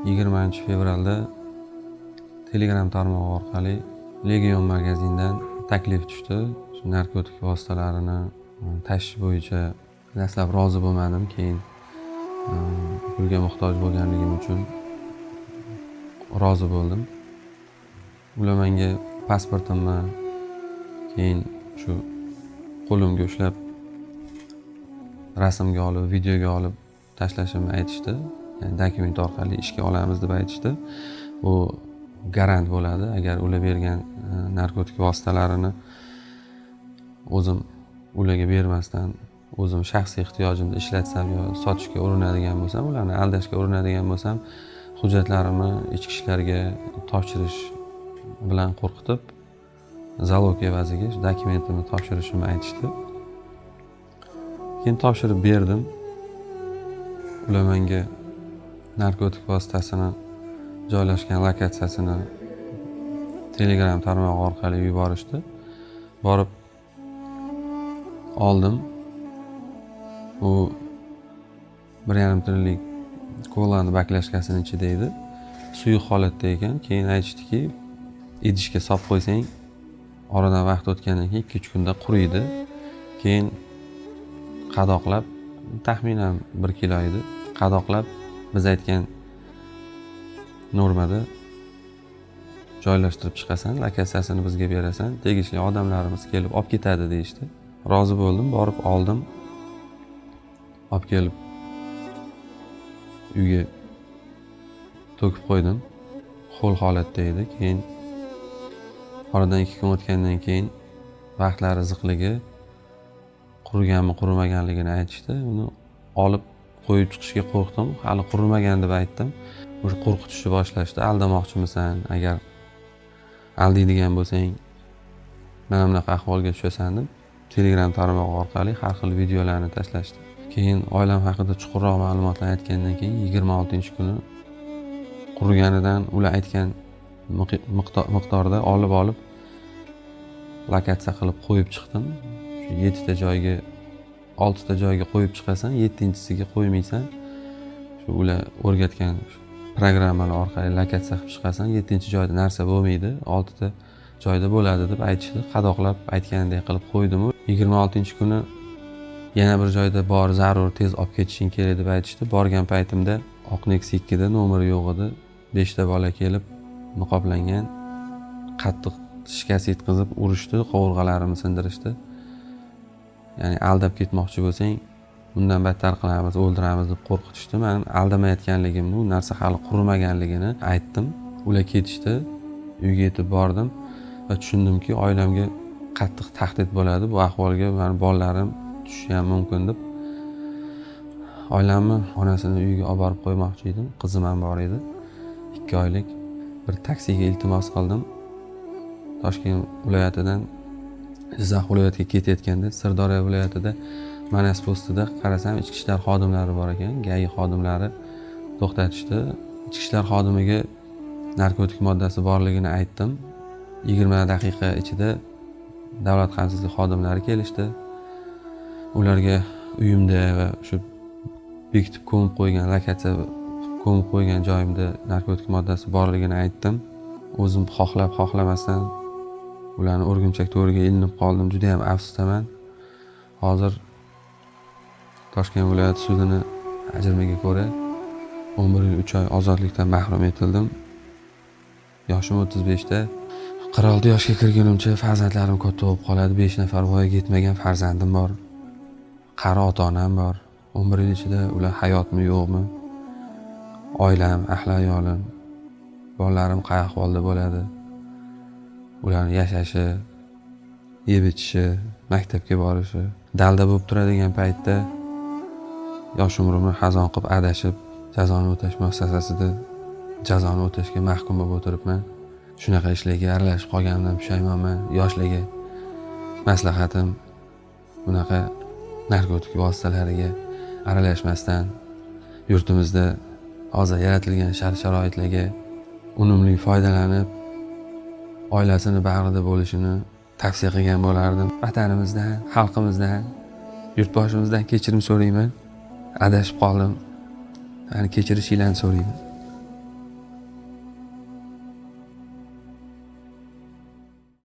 20-fevralda Telegram tarmog'i orqali Legion magazindan taklif tushdi. Shu narkotik vositalarini tashish bo'yicha dastlab rozi bo'lmadim, keyin pulga muhtoj bo'lganligim uchun rozi bo'ldim. Ular menga pasportimni, keyin shu qo'limga ushlab rasmga olib, videoga olib tashlashimni aytishdi. Ya'ni dokument orqali ishga olamiz deb aytishdi. Bu garant bo'ladi. Agar ular bergan narkotik vositalarini o'zim ularga bermasdan o'zim shaxsiy ehtiyojimda ishlatsam yo sotishga urinadigan bo'lsam, ularni aldashga urinadigan bo'lsam, hujjatlarimni ichki ishlarga topshirish bilan qo'rqitib, zalog evaziga shu dokumentimni topshirishimni aytishdi. Keyin topshirib berdim. Ular menga narkotik vositasini joylashgan lokatsiyasini Telegram tarmog'i orqali yuborishdi. Borib oldim. U 1,5 litrlik kolani baklashkasini ichida edi. Suyuq holatda ekan. Keyin aytishdiki, idishga solib qo'ysang, oradan vaqt o'tgandan keyin 2-3 kunda quriydi. Keyin qadoqlab, taxminan 1 kilo edi. Qadoqlab biz aytgan normada joylashtirib chiqasan, lokatsiyasini bizga berasan, tegishli odamlarimiz kelib olib ketadi deyishdi. Rozi bo'ldim, borib oldim. Olib kelib uyga to'kib qo'ydim. Ho'l holatda edi. Keyin oradan 2 kun o'tgandan keyin vaqtlari ziqligi quriganmi, qurimaganligini aytishdi. Uni olib qo'yib chiqishga qo'rqdim. Hali qurimagan deb aytdim. O'sha qo'rqitishni boshlashdi. Aldamoqchimisan? Agar aldaydigan bo'lsang, mana bunaqa ahvolga tushasan deb Telegram tarmog'i orqali har xil videolarni tashlashdi. Keyin oilam haqida chuqurroq ma'lumotlar aytgandan keyin 26-kuni quriganidan ular aytgan miqdorda olib lokatsiya qilib qo'yib chiqdim. Shu 7 ta joyga, 6 ta joyga qo'yib chiqasan, 7-siga qo'ymaysan. Shu ular o'rgatgan programmalar orqali lokatsiya qilib chiqasan, 7-joyda narsa bo'lmaydi, 6 ta joyda bo'ladi deb aytishdi. Qadoqlab aytganidek qilib qo'ydim. 26-kuni yana bir joyda bor, zarur, tez olib ketishing kerak deb aytishdi. Borgan paytimda oq Nexia 2da nomeri yo'q edi. 5 ta bola kelib niqoblangan, qattiq shikast yetkazib urishdi, qovurg'alarimni sindirishdi. Ya'ni aldab ketmoqchi bo'lsang, bundan battar qilamiz, o'ldiramiz deb qo'rqitishdi. Men aldamayotganligimni, u narsa hali qurimaganligini aytdim. Ular ketishdi. Uyga yetib bordim va tushundimki, oilamga qattiq tahdid bo'ladi. Bu ahvolga meni bolalarim tushishi ham mumkin deb oilamni onasini uyiga olib borib qo'ymoqchi edim. Qizim ham bor edi, 2 oylik. Bir taksiga iltimos qildim. Toshkent viloyatidan Jizzax viloyatiga ketayotganda Sirdaryo viloyatida Manas postida qarasam ichki ishlar xodimlari bor ekan. GAI xodimlari to'xtatishdi. Ichki ishlar xodimiga narkotik moddasi borligini aytdim. 20 daqiqa ichida davlat xavfsizlik xodimlari kelishdi. Ularga uyimda va shu bekitib ko'mib qo'ygan lokatsiya ko'mib qo'ygan joyimda narkotik moddasi borligini aytdim. O'zim xohlab xohlamasdan ularni o'rgimchak to'riga ilinib qoldim. Juda ham afsusdaman. Hozir Toshkent viloyati sudini ajrimiga ko'ra 11 yil 3 oy ozodlikdan mahrum etildim. Yoshim 35 da. 46 yoshga kirgunimcha farzandlarim katta bo'lib qoladi. 5 nafar voyaga yetmagan farzandim bor. Qari ota-onam bor. 11 yil ichida ular hayotmi yo'qmi? Oilam, ahli ayolim, bolalarim qay ahvolda bo'ladi? Ularni yashashi, yeb ichishi, maktabga borishi, dalda bo'lib turadigan paytda yosh umrimni xazon qilib adashib, jazoni o'tash muassasasida jazoni o'tashga mahkum bo'lib o'tiribman. Shunaqa ishlarga aralashib qolganimdan pushaymonman. Yoshlarga maslahatim, bunaqa narkotik vositalariga aralashmasdan yurtimizda hozir yaratilgan shart-sharoitlarga unumli foydalanib, oilasini bag'rida bo'lishini tavsiya qilgan bo'lardim. Vatanimizdan, xalqimizdan, yurtboshimizdan kechirim so'rayman. Adashib qoldim. Mani kechirishinglarni so'rayman.